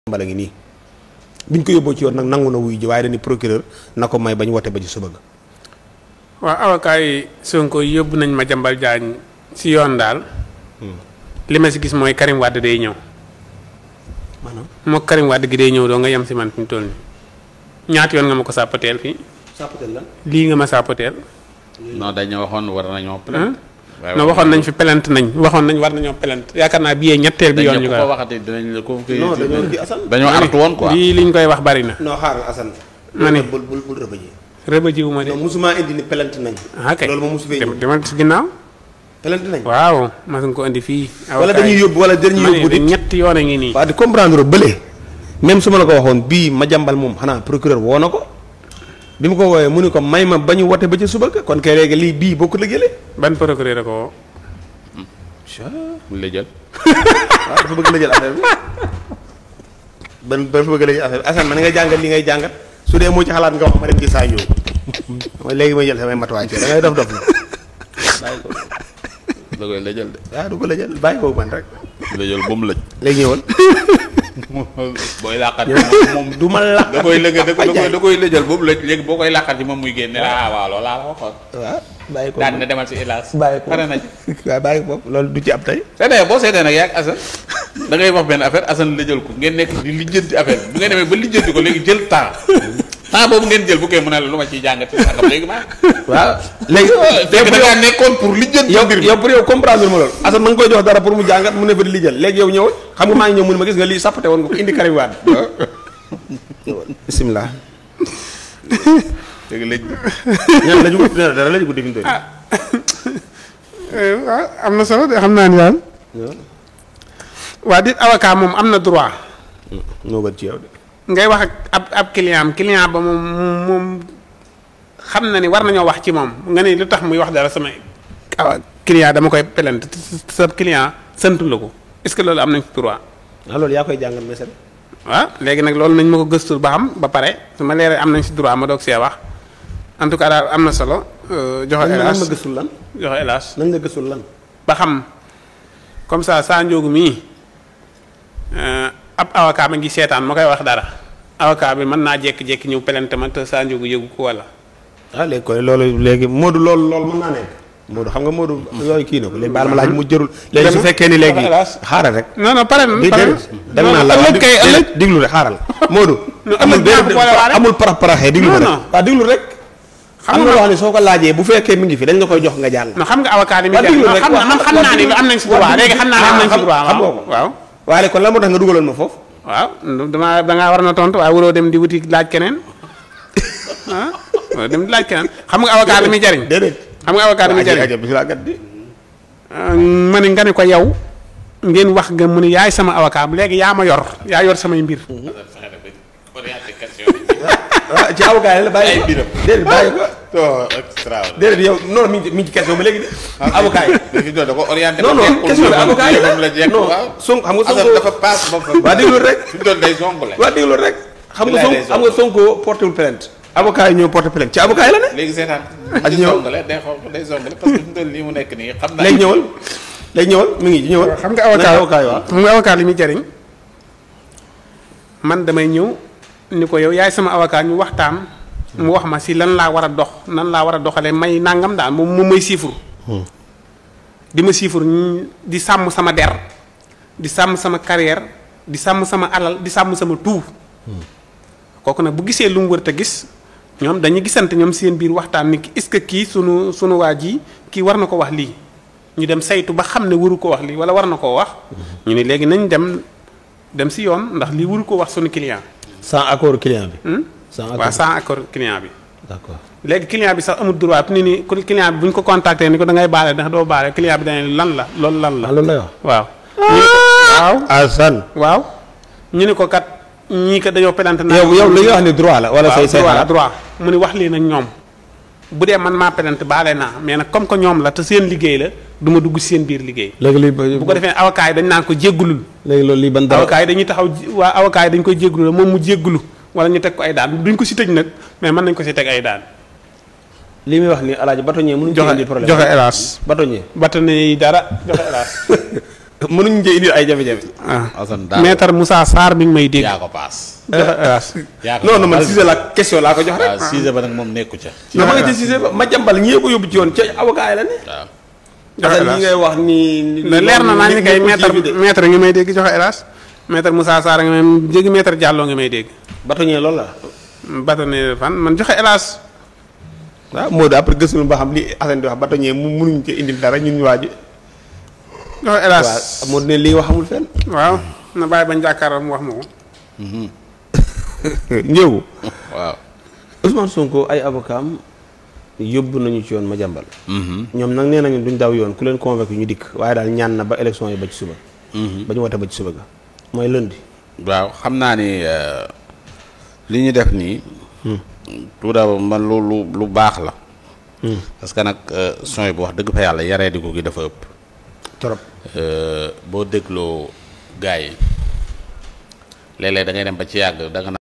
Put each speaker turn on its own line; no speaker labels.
mbala ngi nii biñ ko yóbboo ci yoon nag nangu na wuy ji waaye dañu procureur na ko may bañ wote ba ci suba ga.
waaw avocat yi Sonko yóbbu nañ Madiambal Diagne si yoon daal. li ma si gis mooy Karim Wade day ñëw.
maanaam
moo Karim Wade gi day ñëw doo nga yem si man fi mu toll nii ñaata yoon nga ma ko sàppateel fii.
sàppateel lan.
lii nga ma sàppateel.
non dañu waxoon war nañoo plainte.
non waxoon nañ fi plainte nañ waxoon nañ war nañoo plainte yaakaar naa bii ñetteel bi yoon ñu koy
ko waxati dinañ la ko.
non dañoo ci Assane.
dañoo artu woon quoi.
lii liñ koy wax bari na.
non xaaral Assane.
ma ne
bul rëbëjee.
rëbëji wu ma de.
non musuma indi ni plainte nañ.
ah kay
loolu moom musu fee ñëw.
demal si ginnaaw.
plainte nañ.
waaw mas nga ko indi fii.
wala dañuy yóbbu wala dañuy yóbbu di
ñetti yoon a ngi nii.
waaw di comprendre bële même su ma la ko waxoon bii Madiambal moom xanaa procureur woo na ko bi mu ko woowee mu ni ko may ma ba ñu wote ba ci suba ka kon kay léegi lii bii bokk la jëlee.
ban procureur ko woo.
mu la jël.
waaw dafa bëgg la jël affaire bi dafa bëgg la jël affaire bi Assane man nga jàngat li ngay jàngat su dee moo ci xalaat nga wax ma dem ci saa ñëw léegi may jël samay matuwaay ci da ngay dof la bàyyi ko.
da koy la jël de.
waaw du ko la jël bàyyi ko man rek.
la jël ba mu lëj.
léegi ñëwal.
booy làqat moom
du ma làqat
da koy lëgë da koy lëjal ba mu lëj léegi boo koy làqat yi moom muy génne la waaw loolu laa la waxoon.
waaw bàyyi ko
daan na demal si hélas.
bàyyi ko
pare na ci.
waaw bàyyi ko loolu du ci ab tey.
c'est boo seetee nag yaa ak Assane da ngay wax benn affaire Assane lëjal ko ngeen nekk di lijjanti affaire bi bu ngeen demee ba lijjanti ko léegi jël temps boobu ngeen jël bu koy mën a la lu ma ciy jàngat sangam léegi maa.
waaw léegi.
fekk da ngaa nekkoon pour lijjanti mbir mi
yow pour yow comprendre ma loolu Assane ma nga koy jox dara pour mu jàngat mu ne fa di lijjal léegi yow ñëwal xam nga maa ngi ñëw mu ne ma gis nga lii sappate woon nga ko indi Karim Wade bisimilah.
léegi léegi.
ñaan la ñu ko dara la ñu ko définir.
waaw am na solo de xam naa ni daal. waa dit avocat moom am na droit.
noo bët ci yow de.
ngay wax ak ab client ba moom xam na ni war nañoo wax ci moom nga ne lu tax muy wax dara sama client dama koy plainte sa client santu la ko est-ce que loolu am nañ ci droit.
ah loolu yaa koy jàngal message.
waaw léegi nag loolu nañ ma ko gëstul ba xam ba pare su ma leeree am nañ ci droit ma doog see wax en tout cas daal am na solo. joxe hélas
nañ ma gëstul lan.
joxe hélas
nañ la gëstul lan.
ba xam comme ça saa njóogu mii. ab avocat ma ngi seetaan ma koy wax dara avocat bi mën naa jékki-jékki ñëw pelente ma te saa njóogu yëgu ko wala.
ah léegi koy loolu léegi Modou loolu mën naa nekk Modou xam nga Modou yooyu kii na ko léegi baal ma laaj mu jërul. léegi su fekkee ni léegi xaaral rek.
non non pare na
dem naa la
ëllëg kay ëllëg
diglu rek xaaral Modou. amul paraxee diglu rek. waaw diglu rek. xam nga loo xam ne soo ko laajee bu fekkee mi ngi fi dañ la koy jox nga jàll.
non xam nga avocat yi mi xam naa ni am nañ si droit léegi xam naa ne am nañ si droit waaw.
waaye kon lan moo tax nga dugaloon ma foofu.
waaw dangaa war na tontu waaye waroo dem di wuti laaj keneen ah waroo dem di laaj keneen xam nga avocat li muy jariñ.
déedéet
xam nga avocat li muy jariñ ma ne nga ne ko yow ngeen wax nga mu ne yaay sama avocat léegi yaa ma yor yaa yor samay mbir.
waaw ci avocat yi la bàyyi ko déedéet bàyyi ko. déedéet yow non mi ngi ci question ba léegi de. avocat yi
da ko orienté.
non non question bi avocat yi la non Sonko xam nga Sonko
dafa paas ba fa.
waa déglu rek.
fi mu doon day zongale.
waa déglu rek. xam nga Sonko porté wul plainte. avocat yi ñoo porté plainte ci avocat yi la ne.
léegi seetaan.
ak ñëw
day zongale parce que fi mu doon lii mu nekk nii xam naa.
léegi ñëwal mi ngi ñëwal.
xam nga avocat yi waaw xam nga avocat li muy jariñ man damay ñëw ni ko yow yaay sama avocat ñu waxtaan. mu wax ma si lan laa war a dox nan laa war a doxalee may nangam daal moom may siifur. di ma siifur di sàmm sama der di sàmm sama carrière di sàmm sama alal di sàmm sama tout. kooku nag bu gisee lu mu wër te gis ñoom dañuy gisante ñoom seen biir waxtaan ni est-ce que kii sunu waa ji kii war na ko wax lii ñu dem saytu ba xam ne waru ko wax lii wala war na koo wax. ñu ne léegi nañ dem si yoon ndax lii waru ko wax sunu client.
sans accord client bi.
waaw sans accord client bi.
d'accord
léegi client bi sax amul droit ni ni client bi bu ñu ko contacté ni ko da ngay baale ndax doo baale client bi dañuy lan la loolu lan la.
loolu lay wax
waaw. ñu ne ko waaw
Assane.
waaw ñu ne ko kat ñii kat dañoo pelante.
yow li nga wax ni droit la. wala say
droit mu ni wax lii nag ñoom bu dee man maa pelante baale naa mais nag comme que ñoom la te seen liggéey la du ma dugg si seen biir liggéey.
léegi lii
bu ko defee avocat yi dañ naan ko jéggulul.
léegi loolu lii ban dara
avocat yi dañuy taxaw waa avocat yi dañ koy jéggulu la moom mu jéggulu wala ñu teg ko ay daan duñ ko si tëj nag mais mën nañ ko si teg ay daan.
li muy wax ni alaaji bâtonnier mënuñ ci indi problème
joxe hélas
bâtonnier
yi dara joxe hélas
mënuñ cee indi ay jafe-jafe.
Assane daal
maître Moussa Sarr mi ngi may dégg.
yaa ko paas.
joxe
non non man Cissé la question laa ko jox rek.
waaw Cissé ba nag moom nekku ca.
non ma nga ci Cissé ba ma jàmbal ñee ko yóbbu ci yoon ca avocat yi la ne.
waaw.
joxe
li ngay wax nii.
leer na naa ni kay maître ngi may dégg joxe hélas maître Moussa Sarr nga may dégg maître Diallo nga may dégg.
bâtonnier loolu la.
bâtonnier fan man joxe hélas.
waaw moo da après gëstu ba xam li Assane di wax bâtonnier mu mënuñ ci indil dara ñun ñu waaj.
joxe hélas
waaw moo ne li nga wax xamul fenn.
waaw na bàyyi bañ jàkkaarloo mu wax ma ko.
njëgu.
waaw.
Ousmane Sonko ay avocat am yóbbu nañu ci yoon ma jàmbal. ñoom nag nee nañu duñ daw yoon ku leen convaincre ñu dikk waaye daal ñaan na ba élection yi ba ci suba. ba ñu wote ba ci suba ga mooy lundi.
waaw xam naa ni li ñu def nii. tout d'abord man lu baax la. parce que nag son bu wax dëgg fa yàlla yaree di ko gi dafa ëpp.
trop.
boo dégloo gars yi léeg-léeg da ngay dem ba ci yàgg da nga